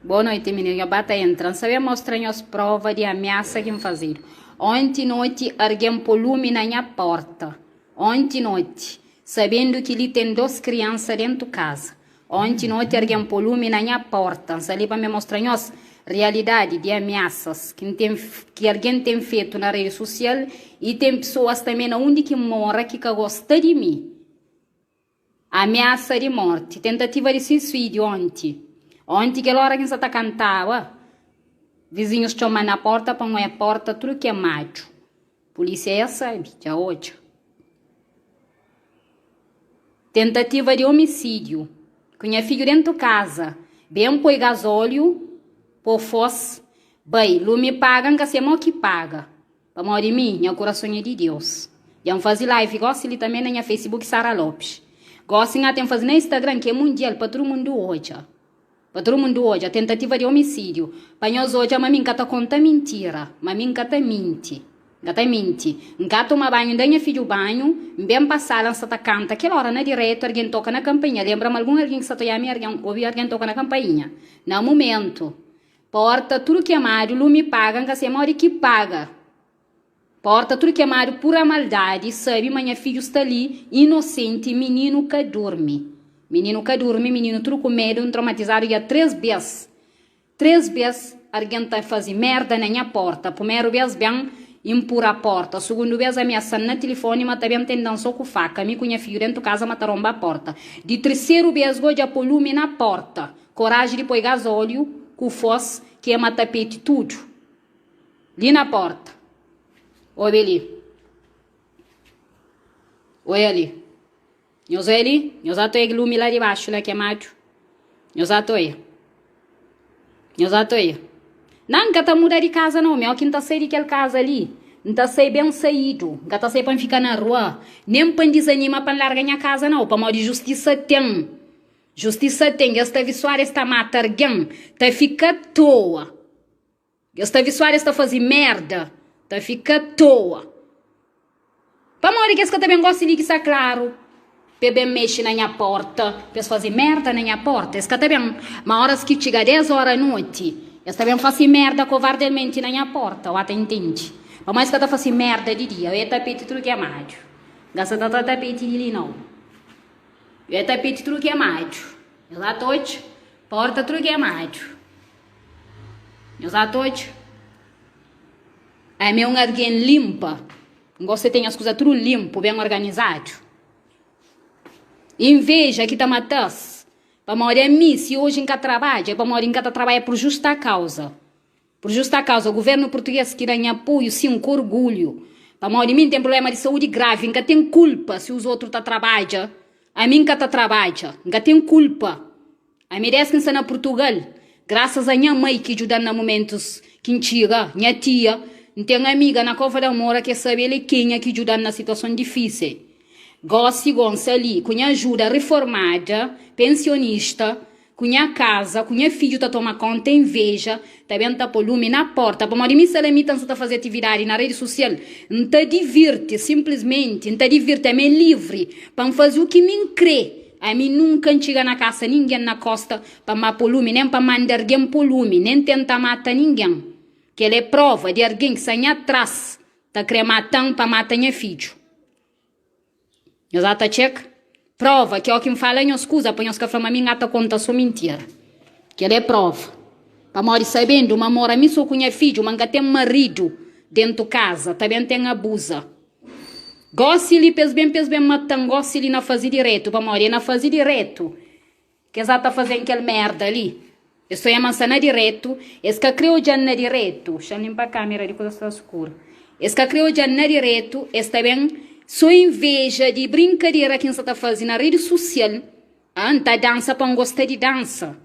Boa noiti mininu, nho ba ta entra. N sa ben mostra nhos prova di amiasa ki N fazedu. Onti noti argen po lumi na nha porta. Onti noti, sabendu ki li ten dos kriansa dentu kaza. Onti noti argen po lumi na nha porta. N sa li pa N ben mostra nhos rialidadi di amiasas ki N ten ki argen ten fetu na redi susial i ten pesoas tanbe na undi ki N mora ki ka gosta di mi. Amiasa di morti, tentativa di suisidiu onti. Onti kel ora ki N sa ta kantaba, vizinhus txoma-m na porta pa N oia porta tudu kemadu. Pulisia ya sabe, dja odja. Tentativa di omisidiu, ku nha fidju dentu kaza, ben poi gazoliu, po fos, bai, lumi paga, N ka se mo ki paga. Pamodi mi, nha kurason é di Deus. Dja N faze live gosi li tanbe na nha Facebook Sara Lopes. Gosi N ate N faze na Instagram ki é mundial pa tudu mundu odja. Pa tudu mundu odja tentativa di omisidiu. Pa nhos odja ma mi N ka ta konta mintira, ma mi N ka ta minti. N ka ta minti. N ka toma banhu, N da nha fidju banhu, N ben pa sala N sta ta kanta. Kel ora na diretu argen toka na kanpainha. Lenbra ma algun argen ki sta ta oia mi argen obi argen toka na kanpainha. Na mumentu. Porta tudu kemadu, lumi paga, N ka se modi ki paga. Porta tudu kemadu, pura maldadi, sabe ma nha fidju sta li, inosenti, mininu ka durmi. Mininu ka durmi, mininu tudu ku medu, N traumatizadu dja 3 bes. 3 bes argen ta faze merda na nha porta. Pumeru bes ben inpura porta, sugundu bes amiasa-m na tilifoni ma ta ben tenda-m so ku faka, mi ku nha fidju dentu kaza ma ta ronba porta. Di triseru bes go dja po lumi na porta. Koraji di poi gazólio ku fós kema tapeti tudu li na porta. Obi li. Oia li. Nhos oia li? Nhos ata oia lumi la di baxu la kemadu? Nhos ata oia? Nhos ata oia? Nan, N ka ta muda di kaza nau. Mi óki N ta sai di kel kaza li, N ta sai ben saídu. N ka ta sai pa N fika na rua, nen pa N dizanima pa N larga nha kaza nau, pamodi justisa ten. Justisa ten, es ta visuadu es ta mata argen, ta fika toa. Es ta visuadu es ta faze merda, ta fika toa. Pamodi ki es ka ta ben gosi li ki sta klaru pa e ben mexe na nha porta, pa es faze merda na nha porta? Es ka ta ben. Ma oras ki txiga des ora noti, es ta ben fase merda kovardelmenti na nha porta. Oa ta intende? Pamodi es ka ta fase merda di dia, e tapeti tudu kemadu. N ka sa ta tra tapeti di li nau. Yo é tapeti tudu kemadu. Nhos ata odja porta tudu kemadu. Nhos ata odja. Ami é un argen linpa. N gosta di ten nhas kuza tudu linpu, ben organizadu. Inveja ki ta mata-s. Pamodi ami, si oji N ka trabadja, é pamodi N ka ta trabadja pur justa kauza. Por justa kauza, guvernu purtuges ki da nha apoiu, sin, ku orgulhu. Pamodi mi N ten prublema di saúdi gravi, N ka ten kulpa si us otru ta trabadja, ami N ka ta trabadja. N ka ten kulpa. Ami des ki N sta na Purtugal, grasas a nha mai ki djuda-m na mumentus ki N txiga, nha tia, N ten amiga na Cova da Moura ki es sabe el é kenha ki djuda-m na situason difísil. Gosi go N sta li ku nha ajuda riformada, pensionista, Ku nha kaza, ku nha fidju ta toma konta inveja ta ben ta po lumi na porta pamodi mi salamita N sa ta faze atividadi na redi susial N ta divirti sinplismenti N ta divirti ami é livri pa N faze u ki mi N kre ami nunka N txiga na kasa ningen na kosta pa ma po lumi nen pa manda argen po lumi nen tenta mata ningen kel é prova di argen ki sa nha tras ta kre mata-m pa mata nha fidju. Nhos ata txeka prova ki óki N fala nhos kuza pa nhos ka fla ma mi N ata konta so mintira. Kel-la é prova. Pamodi sabendu ma mora mi so ku nha fidju, ma N ka ten maridu dentu kaza, ta ben ten abuza. Gósi li pa es ben pa es ben mata-m gósi li na faze diretu, pamodi é na faze diretu. Kes ata fazen kel merda li. Es ta oian ma nsta na diretu, es ka kre odjan na diretu. Xan limpa kamera di kuza sta skuru. Es ka kre odjan na diretu, es ta ben so inveja di brinkadera ki nsa ta fazi na redi susial. Ah, nta dansa pa ngosta di dansa.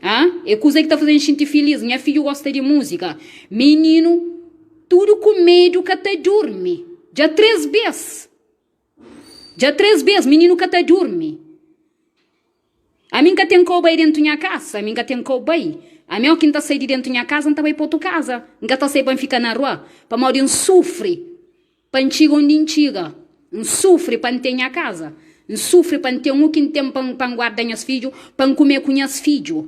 Ah, é kuza ki ta fazen xinti filis. Nha fidju gosta di muzika. Mininu tudu ku medu ka ta durmi. Dja 3 bes. Dja 3 bes mininu ka ta durmi. Ami N ka ten kau bai dentu nha kasa, ami N ka ten kau bai. Ami óki N ta sai di dentu nha kaza, N ta bai pa otu kaza. N ka ta sai pa N fika na rua, pamodi N sufri pa N txiga undi N txiga. N sufri pa N ten nha kaza. N sufri pa N ten u ki N ten pa N guarda nhas fidju, pa N kume ku nhas fidju.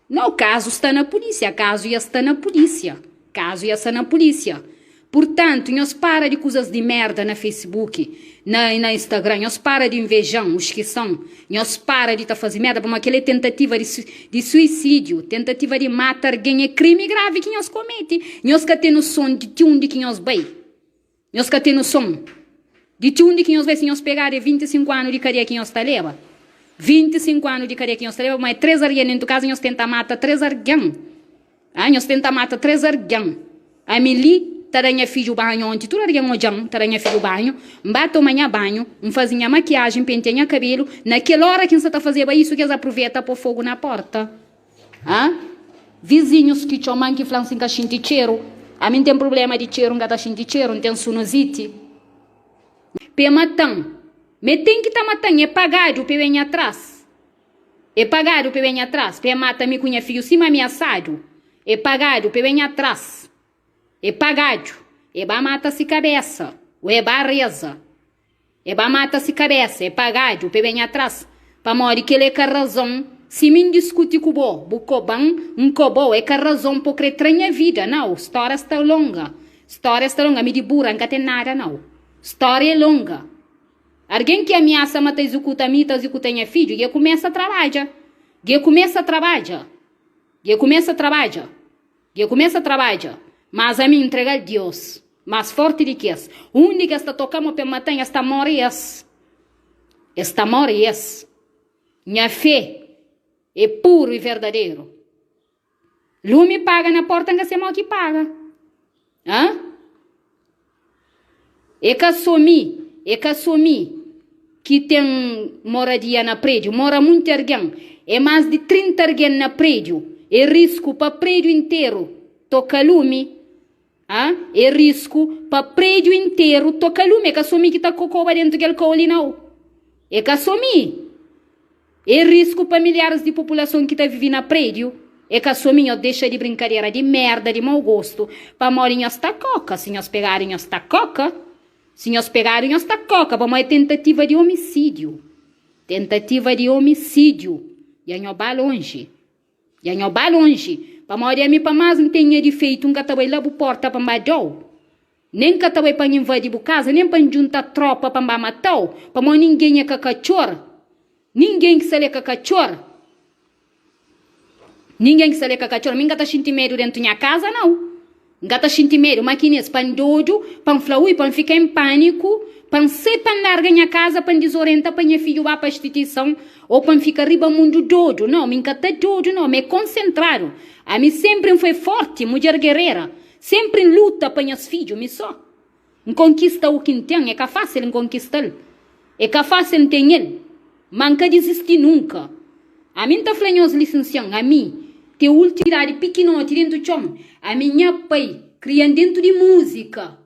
Nau, kazu sta na pulísia, kazu ya sta na pulísia, kazu ya sta na pulísia. Purtantu, nhos para di kuzas di merda na Facebook, na na Instagram, nhos para di inveja-m, os ki son, nhos para di ta faze merda, pamodi kel-li é tentativa di di suisídiu, tentativa di mata argen, é krimi gravi ki nhos komete. Nhos ka ten noson di ti undi ki nhos bai. Nhos ka ten noson di ti undi ki nhos bai si nhos pegadu é 25 anu di kadia ki nhos ta leba 25 anu di kadia ki nhos ta leba ma é 3 argen dentu kaza nhos tenta mata 3 argen ah nhos tenta mata 3 argen ami li ta da nha fidju banhu onti tudu argen odjan ta da nha fidju banhu N ba toma nha banhu N faze nha makiajen pentia nha kabelu na kel ora ki N sa ta fazeba isu kes apruveta po fogu na porta. Hã? Vizinhus ki txoma-m ki fla-m si N ka xinti txeru. Ami N ten prubléma di txeru, N ka ta xinti txeru, N ten sunuziti. P'e mata-m. M'e ten ki ta mata-m, é pagadu p'e ben nha tras. É pagadu p'e ben nha tras, p'e mata mi ku nha fidju sima amiasadu. É pagadu p'e ben nha tras. É pagadu. E ba mata si kabésa, ô e ba reza. E ba mata si kabesa, e pagadu pa e ben atras, pamodi kel é ka razon, si mi N diskuti ku bo, bu koba-m, N koba-u, é ka razon pa bu kre tra nha vida, nau, stória sta longa, stória sta longa, mi di bura N ka ten nada, nau, stória é longa. Argen ki amiasa ma ta izikuta mi, ta izikuta nha fidju, dja kumesa trabadja, dja kumesa trabadja, dja kumesa trabadja. Dja kumesa trabadja, mas ami N ntrega-l Dios, mas forti di ki es. Undi ki es ta toka mo pe mata-m, es ta more es. Es ta more es. Nha fe é puru i verdaderu. Lumi paga na porta, N ka se mo ki paga. Hã? É ka so mi, é ka so mi ki ten moradia na prédiu. Mora munti argen, é más di 30 argen na prédiu. É risku pa prédiu interu toka lumi. A É risku pa prédiu interu toka lumi. É ka so mi ki ta kokoba dentu kel kau li, nau. É ka so mi. É risku pa milharis di populason ki ta vive na prédiu. É ka so mi, nhos dexa di brinkadera di merda, di mau gostu, pamodi nhos ta koka, si nhos pegadu nhos ta koka, si nhos pegadu nhos ta koka, pamodi é tentativa di omisídiu, tentativa di omisídiu, dja nho ba lonji, dja nho ba lonji, pamodi ami pa más N ten nha difeitu N ka ta bai la bu porta pa N ba da-u, nen N ka ta bai pa N invadi bu kaza, nen pa N djunta tropa pa N ba mata-u, pamodi ningen é ka katxor. Ningen ki sta li é ka katxor. Ningen ki sta li é ka katxor. Mi N ka ta xinti medu dentu nha kaza, nau. N ka ta xinti medu. Ma ki nes, pa N dodu, pa N fla ui, pa N fika en pâniku, pa N sai pa N larga nha kaza, pa N dizorienta, pa nha fidju ba pa instituison, ô pa N fika riba mundu dodu. Nau, mi N ka ta dodu, nau. Mi é konsentradu. Ami sénpri N foi fórti, mudjer gerera. Sénpri N luta pa nhas fidju, mi sô. N konkista u ki N ten, é ka fásil N konkista-l, é ka fásil N ten el, má N ka dizisti nunka. Ami N ta fla nhos lisensian, ami, te últimu idadi pikinoti dentu txon, ami nha pai kria-m dentu di múzika,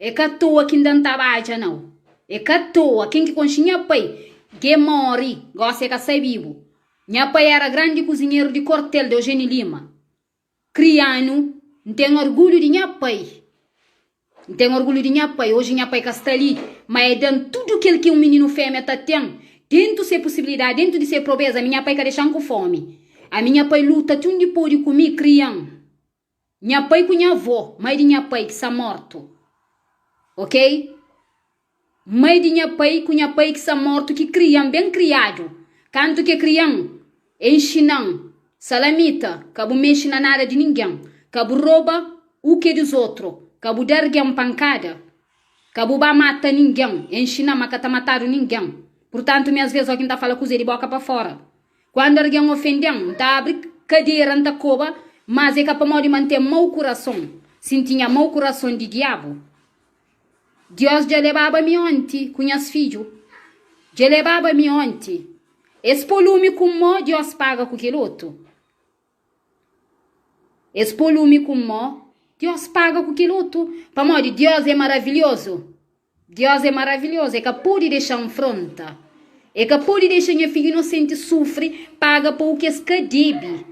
é ka toa ki N da N ta badja nau, é ka toa, ken ki konxe nha pai, dja e móri, gósi e ka sta bibu. Nha pai éra grandi kuzinheru di kortel di Eugénio Lima. Krianu, N ten orgulhu di nha pai N ten orgulhu di nha pai Oji nha pai ka sta li Ma e da-m tudu kel ki un mininu fémia ta ten Dentu se pusibilidadi, dentu di se probeza Ami nha pai ka dexa-m ku fómi Ami nha pai luta ti undi pode ku mi Kria-m nha pai ku nha avó Mai di nha pai ki sa mortu Ok. Mai di nha pai ku nha pai ki sta mortu ki kria-m ben kriadu. Kantu ki e kria-m, e nxina-m, Salamita, ka bu mexe na nada di ningen, ka bu roba u ke di zotru, ka bu da argen pankada, ka bu ba mata ningen. E nxina-m ma ka ta matadu ningen. Purtantu, mi asves oki N ta fala kuze di boka pa fora. Kuandu argen ofende-m, N ta abri kadera N ta koba, mas e ka pamodi ma N ten mau kurason. Si N tinha mau kurason di diabu. Diós dja lebaba mi onti ku nhas fidju Dja lebaba mi onti Es po lumi ku mó Diós paga ku kel otu Es po lumi ku mó Diós paga ku kel otu Pamodi Diós é maravilhozu Diós é maravilhozu E ka pode dexa-m fronta E ka pode dexa nha fidju inosenti sufri Paga pa u ki es ka debe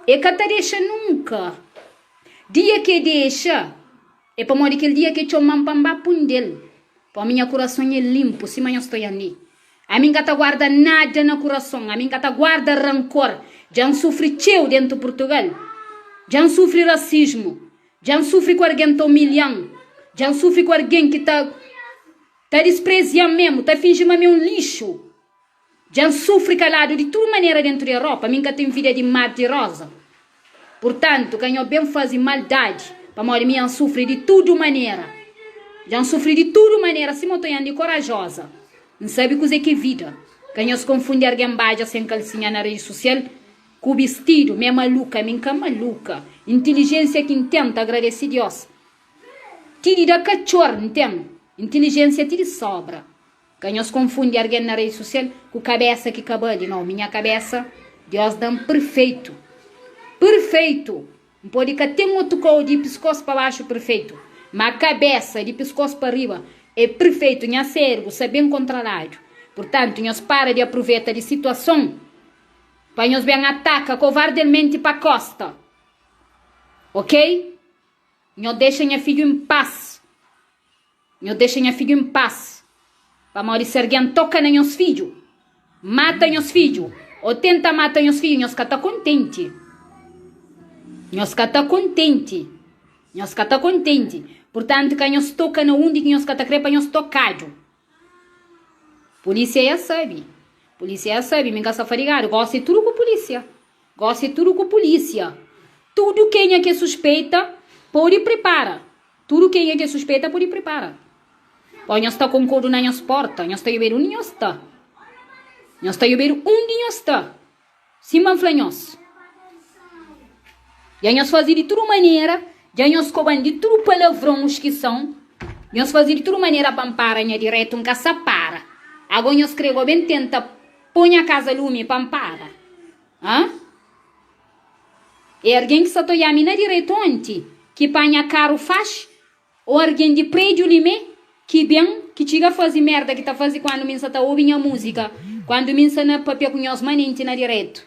E ka ta dexa nunka. Dia ki e dexa, é pamodi kel dia ki e txoma-m pa N ba punde-l. Pamodi nha kurason é linpu, sima nhos ta oja-m li. Ami N ka ta guarda nada na kurason, ami N ka ta guarda rankor. Dja N sufri txeu dentu Purtugal. Dja N sufri rasismu. Dja N sufri ku argen ta umilha-m. Dja N sufri ku argen ki ta ta disprezia-m memu, ta finji ma mi é un lixu. Dja N sufri kaladu di tudu manera dentu di Europa. Mi N ka ten vida di mar di roza. Purtantu, ka nho ben faze maldadi, pamodi mi N sufri di tudu manera. Dja N sufri di tudu manera, sima otoian di korajoza. N sabe kuzê ki é vida. Ka nhos konfundi argen badja sen kalsinha na redi susial ku bistidu. Mi é maluka, mi N ka maluka. Intilijénsia ki N ten, N ta agradese Diós. Ti di da katxor N ten intilijénsia ti di sobra. Ka nhos konfundi argen na redi susial ku kabesa ki ka bali. Nau, mi nha kabesa Dios da-m perfeitu. Perfeitu! N pode ka ten otu kau di piskos pa baxu perfeitu, ma kabesa di piskos pa riba é perfeitu. Nha sérbu sa ben kontroladu. Purtantu, nhos para di apruveta di situason pa nhos ben ataka kovardelmenti pa kosta. Ok? Nhos dexa nha fidju en pas. Nhos dexa nha fidju en pas. Pamodi si argen toka na nhos fidju, mata nhos fidju, ô tenta mata nhos fidju, nhos ka ta kontenti. Nhos ka ta kontenti. Nhos ka ta kontenti. Purtantu, ka nhos toka na undi ki nhos ka ta kre pa nhos tokadu. Pulísia ya sabe. Pulísia ya sabe. Mi N ka sta fadigadu. Gosi é tudu ku pulísia. Gosi é tudu ku pulísia. Tudu kenha ki é suspeita pode pripara. Tudu kenha ki é suspeita pode pripara. Poi nhos sta konkodu na nhos porta, nhos ta djobedu undi nhos sta. Nhos ta djobedu undi nhos sta. Sima N fla nhos, dja nhos faze di tudu manera, dja nhos koba-m di tudu palavron uskison, nhos faze di tudu manera pa N para nha diretu, N ka sa para. Ago nhos kre go ben tenta po nha kaza lumi pa N para? Hã? É argen ki sa ta oia-mi na diretu onti, ki panha karu faxi, Ô argen di prédiu li mé ki ben ki txiga faze merda ki ta faze kuandu mi nsa ta obi nha múzika kuandu mi nsa na papia ku nhos manenti na diretu.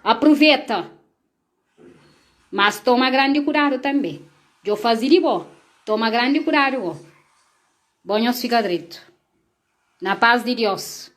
Apruveta! Mas toma grandi kudadu tanbe. Djo faze di bo. Toma grandi kudadu go. Bo nhos fika dretu. Na paz di Dios.